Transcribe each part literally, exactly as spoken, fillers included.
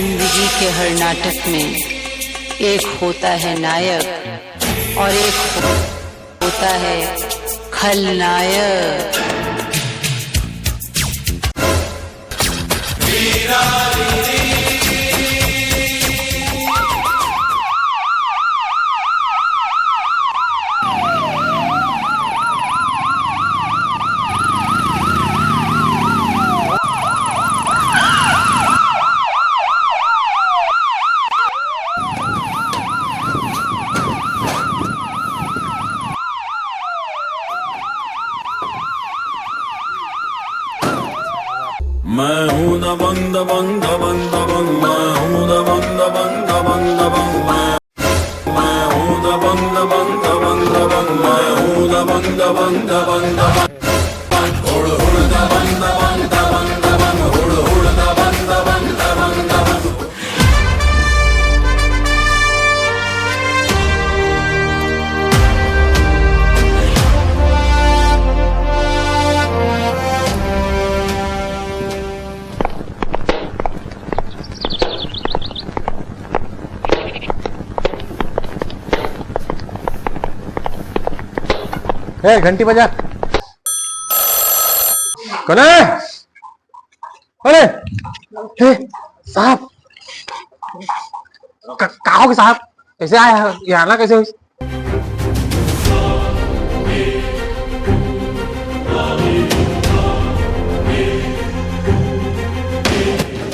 जिंदगी के हर नाटक में एक होता है नायक और एक होता है खलनायक। मैं हूँ दबंग, दबंग, दबंग, दबंग, मैं हूँ दबंग, दबंग, दबंग, दबंग, मैं, मैं हूँ दबंग, दबंग, दबंग, दबंग, मैं हूँ दबंग, दबंग, दबंग, दबंग। ए, घंटी बजा। कौन है? अरे, ए, साहब, क-, का हो गया साहब? कैसे आया है? ये आना कैसे हुई?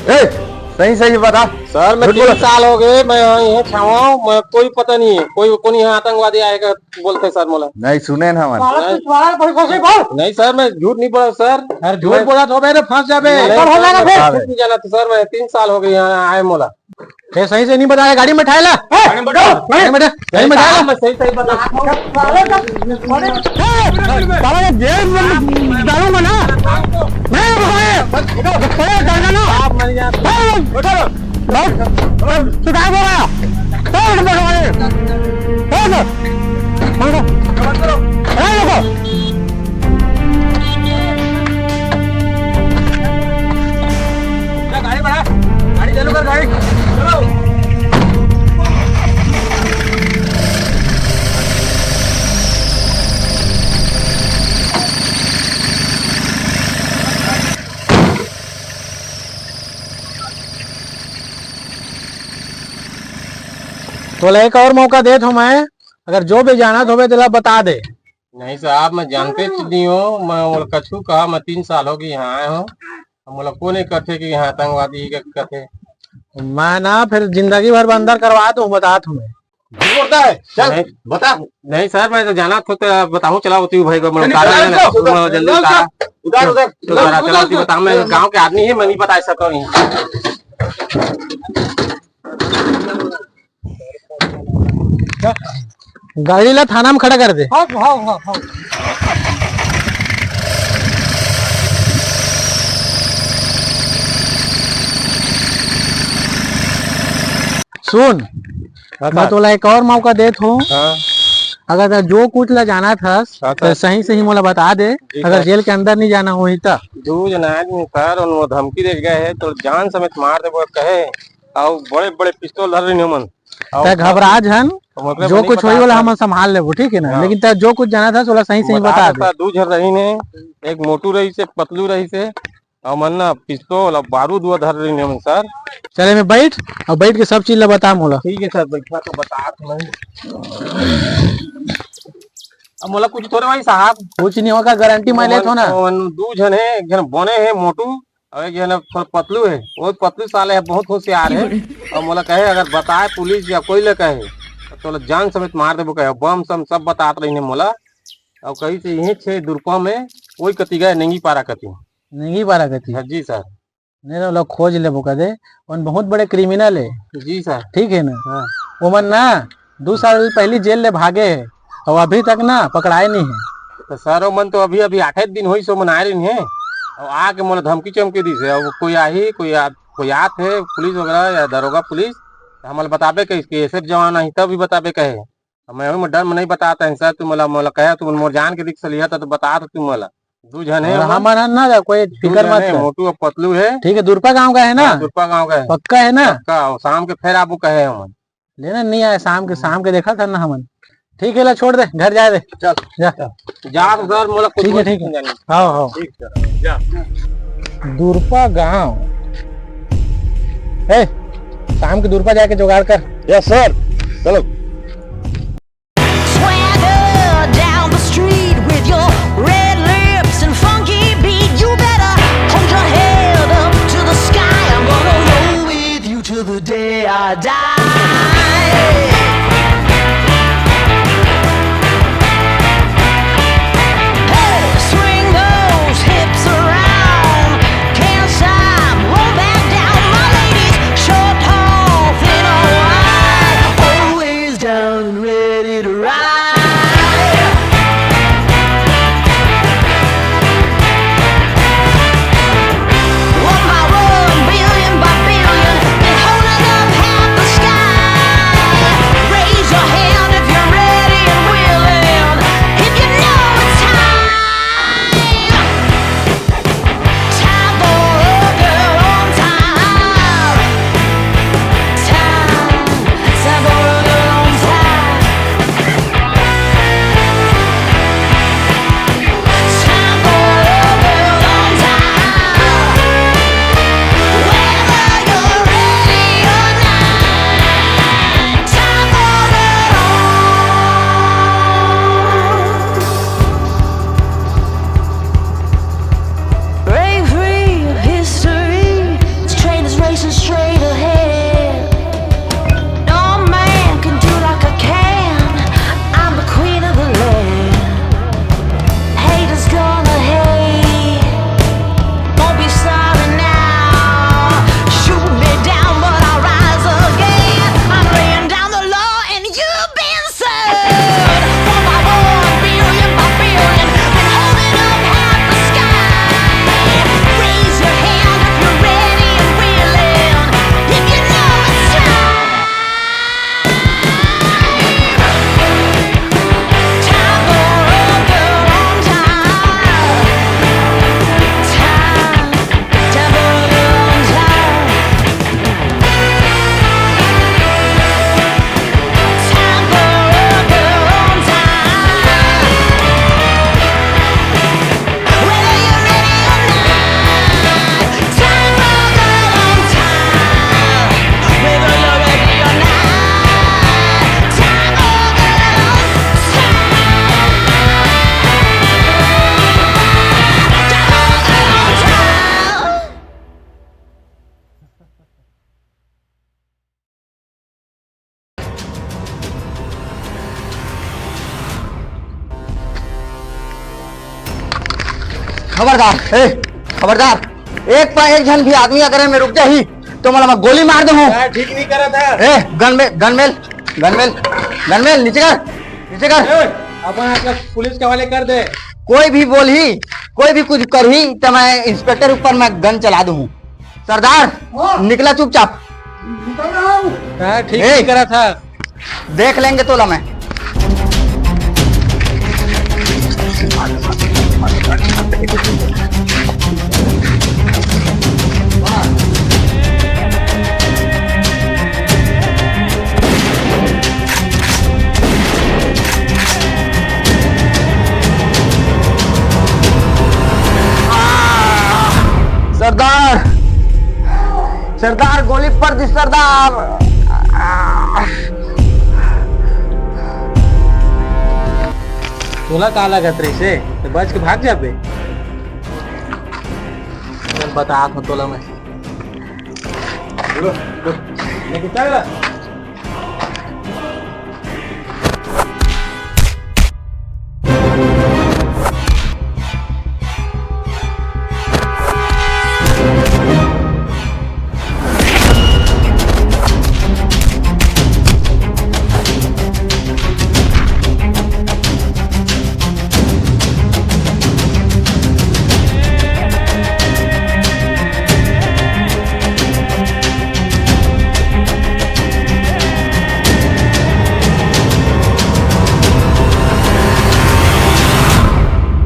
ए, सही सही बता। सर, मैं झूठ तीन बोला। साल हो गए, मैं यहाँ, यहाँ छावा हूँ, मैं कोई पता नहीं है, कोई, कौन यहाँ आतंकवादी आएगा बोलते सर मोला। नहीं सुने ना हमारे। साला तू तुम्हारा कोई कोशिश बोल। नहीं सर, मैं झूठ नहीं बोला सर। अरे झूठ मैं बोला तो मेरे फंस जाबे। नहीं, कर हो सर, जाएगा मैं फिर। झूठ नहीं जाना था सर, मैं तीन साल हो गए यहाँ आए मोला। ये सही से नहीं बताया, गाड़ी में ठाएला। गाड़ी में बैठो। गाड़ी में बैठा, गाड़ी में ठाएला। मैं सही सही बता रहा हूँ। साला का, साला का जेल में डालूंगा ना। मैं भाई, बस बैठो, बैठो, बैठो, बैठो। आप मर जाते। बैठो। तू काय बोल रहा है? ए, उठ, बैठो, ए। ए, उठ। बैठो। ए, देखो। गाड़ी बढ़ा, गाड़ी चालू कर, गाड़ी चलो। तोला एक और मौका देत हूँ मैं, अगर जो भी जानत होबे तेला बता दे। नहीं साहब, मैं जानते च नहीं हूँ, मैं ओला कछु कहा, मैं तीन साल हो गए यहाँ आए हूँ, अब मोला को नहीं कथे कि यहाँ आतंकवादी के कथे। मैं ना फिर जिंदगी भर बंदर करवा दूँ, बतात हूँ मैं। झूठ बोलता है, चल, नहीं। बता। नहीं सर, मैं तो जाना था तो बताऊँ, चला होती हूँ भाई को, मैं चल, उतारा निकाल नहीं, इसको। मैं जल्दी उतारा। उतार, उतार। तो उतार, उतारा, उतार, चला होती उतार। बताऊँ, मैं गाँव के आदमी है, मैं नहीं बता सकता हूँ। गाड़ी ला थाना में खड़ा कर दे। हाँ, हाँ, हाँ, हाँ। सुन, हाँ, मैं सर। तोला एक और मौका देत हूँ। हाँ। अगर तै जो कुछ ला जाना था, हाँ, तो सर। सही सही मोला बता दे। जी, अगर सर। जेल के अंदर नहीं जाना होही त। दू जना आदमी सर, उन वो धमकी दे गए है, तो जान समेत मार देबो कहे, और बड़े बड़े पिस्तौल धर रही मन। तै घबरा झन, जो कुछ होई वाला हम संभाल लेबो, ठीक है ना? हाँ। लेकिन तै जो कुछ जाना था, ओला सही सही बता दे। दू झन रही ने, एक मोटू रही से, पतलू रही से, और मन ना पिस्तौल और बारूद हुआ धर रही ने मन सर। चले मैं बैठ, और बैठ के सब चीज ला बता मोला। ठीक है सर, बैठा तो बता मैं। अब मोला कुछ थोड़े भाई साहब। कुछ नहीं होगा, गारंटी मैं लेत हूँ ना। दू झन है, एक झन बने है मोटू, अउ एक झन थोड़ा पतलू हे, वो पतलू साले हे, बहुत होशियार हे। अउ मोला कहे, अगर बताए पुलिस या कोई ले कहे, तो तोला जान समेत मार देबो कहे। बम सम सब बतात रहिन हे मोला। अउ कही से इहें छे दुरपा में कोई कति गए, नेंगी पारा कति। नेंगी पारा कति? हाँ जी सर। नहीं रे, ओला खोज लेबो कदे। ओन बहुत बड़े क्रिमिनल हे। जी सर। ठीक हे ना? हाँ। ओमन ना दू साल पहली जेल ले भागे हे, अउ अभी तक ना पकड़ाए नहीं हे। तो सर, ओमन तो अभी, अभी आठे दिन होइस, ओमन आए रहिन हे, अउ आके मोला धमकी चमकी दिस हे, अउ कोई आही, कोई आ-, कोई आत हे, पुलिस वगैरह या दरोगा पुलिस, तो हमला बताबे कहिस कि एसएफ जवान आही, तब भी बताबे कहे। अब मैं ओही में डर में नहीं बतात हन सर, तुम मोला, मोला कहे, तुम मोर जान के रिक्स लिहा था, तो बतात तुम मोला। दू झन हे हमन। हमन हन ना, कोई दू फिकर झन मत हे, कर। मोटू अउ पतलू हे। ठीक हे, दुरपा गांव का हे ना? हाँ, दुरपा गांव का हे। पक्का हे ना? पक्का, अउ शाम के फेर आबो कहे हे हमन। लेना नहीं आए शाम के, शाम के देखा था ना हमन। ठीक हे, ला छोड़ दे, घर जाए दे। चल। जा। जा तो सर, मोला कुछ ठीक हे, बोल ठीक हे। जानी। हाँ, हाँ। ठीक सर, जा। दुरपा गांव। ए, शाम के दुरपा जाके जुगाड़ कर। यस सर, चलो। Swagger down the street with your red lips and funky beat. You better hold your head up to the sky. I'm gonna roll with you till the day I die. Hey, swing those hips around. Can't stop, roll back down. My ladies, short, tall, thin or wide, always down and ready to ride. One by one, billion by billion, been holding up half the sky. Raise your hand if you're ready and willing, if you know it's time. Time for a girl on time. Time, time for a girl on time. Time for a girl on time. Whether you're ready or not. Time for a girl on Break free of history. This train is racing straight ahead. No man can do like I can. I'm the queen of the land. Haters gonna hate. Won't be sorry now. Shoot me down, but I'll rise again. I'm laying down the law and you've been served. One by one, billion by billion, been holding up half the sky. Raise your hand if you're ready and willing, if you know it's time. Time for a girl on time. Time, time for a girl on time. खबरदार, ए, खबरदार, एक पा एक झन भी आदमी अगर एमे रुक जाही, तो मोला मैं गोली मार दूंहूं। यार, ठीक नहीं करत हे। ए, गनमेल, गनमेल, गनमेल, गनमेल, नीचे कर, नीचे कर। ए, अपन आप लोग पुलिस के हवाले कर दे। कोई भी बोलही, कोई भी कुछ करही, तो मैं इंस्पेक्टर ऊपर मैं गन चला दूंहूं। सरदार, हाँ। निकला चुपचाप। निकल रहा हूँ। हाँ, ठीक ए, नहीं करा था। देख लेंगे तोला मैं। सरदार, सरदार, गोली पड़ दी सरदार। तोला का लागत रहिसे? ते बच के भाग जाबे। चल, बतात हूं तोला मैं। लेके चल।